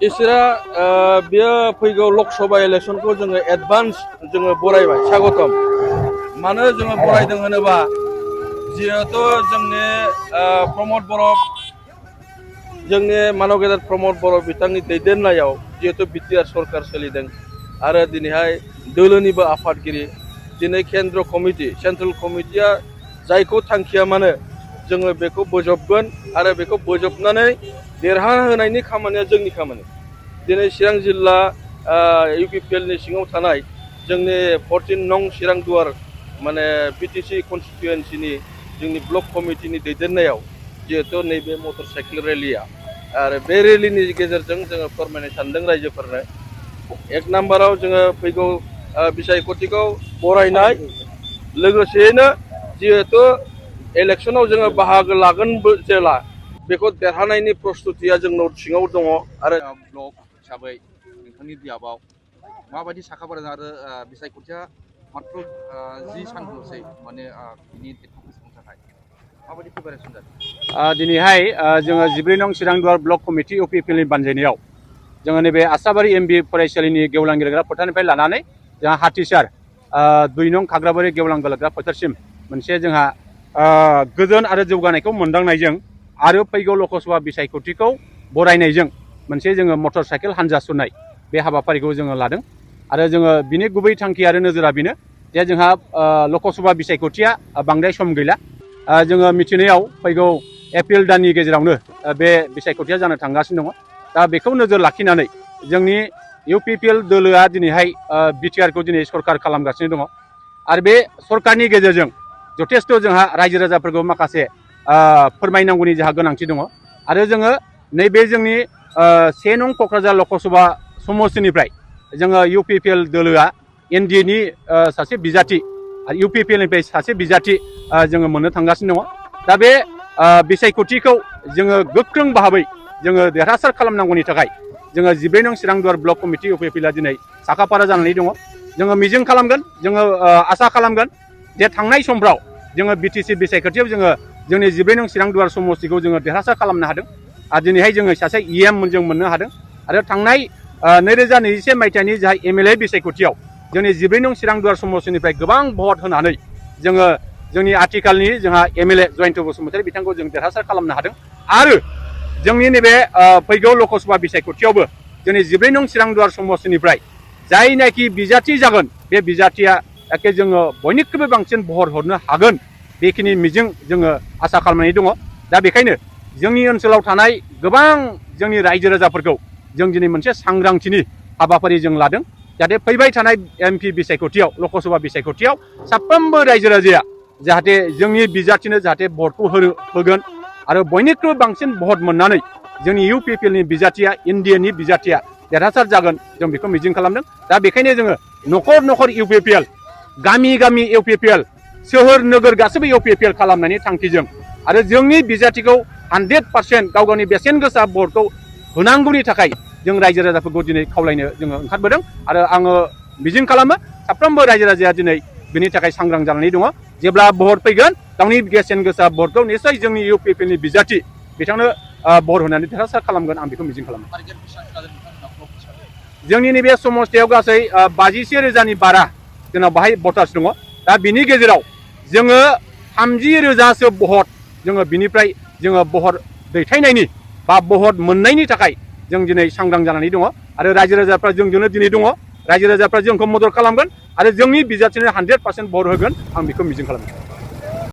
इसोरा बियो फैगौ लकसभा इलेक्शनखौ जोङो एडभान्स जोङो बरायबाय स्वागतम मानो जोङो बरायदों होनोबा जिहेतु जोंनि प्रमद बर' जोंनि मानव गेदेर प्रमद बर' बिथांनि दैदेननायाव जिहेतु बिटिआर सरकार सोलिदों आरो दिनैहाय दोलोनिबो आफादगिरि दिनै केन्द्र कमिटि सेन्ट्रेल कमिटिया जायखौ थांखिया मानो जोङो बेखौ बोजबगोन आरो बेखौ बोजबनानै देरहाहोनायनि खामानिया जोंनि खामानि दिनै चिरां जिल्ला इउपिपिएलनि सिङाव थानाय जोंनि 14 नं चिरां दुवार माने बिटिसि कन्स्टिटुएन्सिनि जोंनि ब्लक कमिटिनि दैदेननायाव जिहेतु नैबे मटर साइकेल रेलिया आरो बे रेलिनि गेजेरजों जोङो फोरमायनो सानदों रायजोफोरनो एक नाम्बाराव जोङो फैगौ बिसायख'थिखौ बरायनाय लोगोसेयैनो जिहेतु इलेक्शनाव जोङो बाहागो लागोन जेला बेखौ देरहानायनि प्रस्तुतिया जोंनाव सिङाव दङ आरो ब्लक हिसाबै नोंथांनि बियाबाव माबायदि साखाफारा आरो बिसायख'थिया मात्र 10 सानल'सै माने बिनि डेटखौ फोसावनो थाखाय माबायदि प्रिपारेसन जादों दिनैहाय जोङो 14 नं चिरां दुवार ब्लक कमिटि इउपिपिएलनि बानजायनायाव जोङो नैबे आसाबारि एमबि फरायसालिनि गेवलां गेलेग्रा फोथारनिफ्राय लानानै जोंहा हाथिसार 2 नं खाग्राबारि गेवलां गेलेग्रा फोथारसिम मोनसे जोंहा गोजोन आरो जौगानायखौ मोनदांनायजों आरो फैगौ लकसभा बिसायख'थिखौ बरायनायजों मोनसे जोङो मटर साइकेल हानजा सुरनाय बे हाबाफारिखौ जोङो लादों आरो जोङो बिनि गुबै थांखि आरो नोजोरा बेनो जे जोंहा लकसभा बिसायख'थिया बांद्राय सम गैला जोङो मिथिनायाव फैगौ एप्रिल दाननि गेजेरावनो बे बिसायख'थिया जानो थांगासिनो दङ दा बेखौ नोजोर लाखिनानै जोंनि इउपिपिएल दोलोआ दिनैहाय बिटिआरखौ दिनै सरकार खालामगासिनो दङ आरो बे सरकारनि गेजेरजों जथेस्थ' जोंहा रायजो राजाफोरखौ माखासे फोरमायनांगौनि जोंहा गोनांथि दङ आरो जोङो नैबे जोंनि 1 नं क'क्राझार लकसभा समस्तिनिफ्राय जोङो इउपिपिएल दोलोआ एनडिएनि सासे बिजाथि आरो इउपिपिएलनिफ्राय सासे बिजाथि जोङो मोननो थांगासिनो दङ दा बे बिसायख'थिखौ जोङो गोख्रों भाबै जोङो देरहासार खालामनांगौनि थाखाय जोङो 14 नं चिरां दुवार ब्लक कमिटि इउपिपिएलआ दिनै साखाफारा जानानै दङ जोङो मिजिं खालामगोन जोङो आसा खालामगोन जे थांनाय समफ्राव जोङो बिटिसि बिसायख'थियाव जोङो जोंनि 14 नं चिरां दुवार समस्तिखौ जोङो देरहासार खालामनो हादों आरो दिनैहाय जोङो सासे इएम जों मोननो हादों आरो थांनाय 2021 मायथाइनि जा एमएलए बिसायख'थियाव जोंनि 14 नं चिरां दुवार समस्तिनिफ्राय गोबां भट होनानै जोङो जोंनि आथिखालनि जोंहा एमएलए जयन्त बसुमतारी बिथांखौ जों देरहासार खालामनो हादों आरो जोंनि नैबे फैगौ लकसभा बिसायख'थियावबो जोंनि 14 नं चिरां दुवार समस्तिनिफ्राय जायनाखि बिजाथि जागोन बे बिजाथिया एखे जोङो बयनिख्रुइबो बांसिन भट हरनो हागोन बेखिनि मिजिं जोङो आसा खालामनानै दङ दा बेखायनो जोंनि ओनसोलाव थानाय गोबां जोंनि रायजो राजाफोरखौ जों दिनै मोनसे सांग्रांथिनि हाबाफारि जों लादों जाहाथे फैबाय थानाय एमपि बिसायख'थियाव लकसभा बिसायख'थियाव साफ्रोमबो रायजो राजाया जाहाथे जोंनि बिजाथिनो जाहाथे भटखौ होगोन आरो बयनिख्रुइबो बांसिन भट मोननानै जोंनि इउपिपिएलनि बिजाथिया एनडिएनि बिजाथिया देरहासार जागोन जों बेखौ मिजिं खालामदों दा बेखायनो जोङो न'खर न'खर इउपिपिएल गामि गामि इउपिपिएल सोहोर नोगोर गासैबो इउपिपिएल खालामनायनि थांखिजों आरो जोंनि बिजाथिखौ 100% गाव गावनि बेसेन गोसा भटखौ होनांगौनि थाखाय जों रायजो राजाफोरखौ दिनै खावलायनो जोङो ओंखारबोदों आरो आङो मिजिं खालामो साफ्रोमबो रायजो राजाया दिनै बेनि थाखाय सांग्रां जानानै दङ जेब्ला भट फैगोन गावनि बेसेन गोसा भटखौ निश्चय जोंनि इउपिपिएलनि बिजाथि बिथांनो भट होनानै देरहासार खालामगोन आं बेखौ मिजिं खालामो जोंनि नैबे समस्तियाव गासै 52,000 बारा जोंनाव बाहाय भटार्स दङ दा बिनि गेजेराव जोङो 30,000सो भट जोङो बिनिफ्राय जोङो भट दैथायनायनि बा भट मोननायनि थाखाय जों दिनै सांग्रां जानानै दङ आरो रायजो राजाफ्रा जोंजोंनो दिनै दङ रायजो राजाफ्रा जोंखौ मदद खालामगोन आरो जोंनि बिजाथिनो 100% भट होगोन आं बेखौ मिजिं खालामो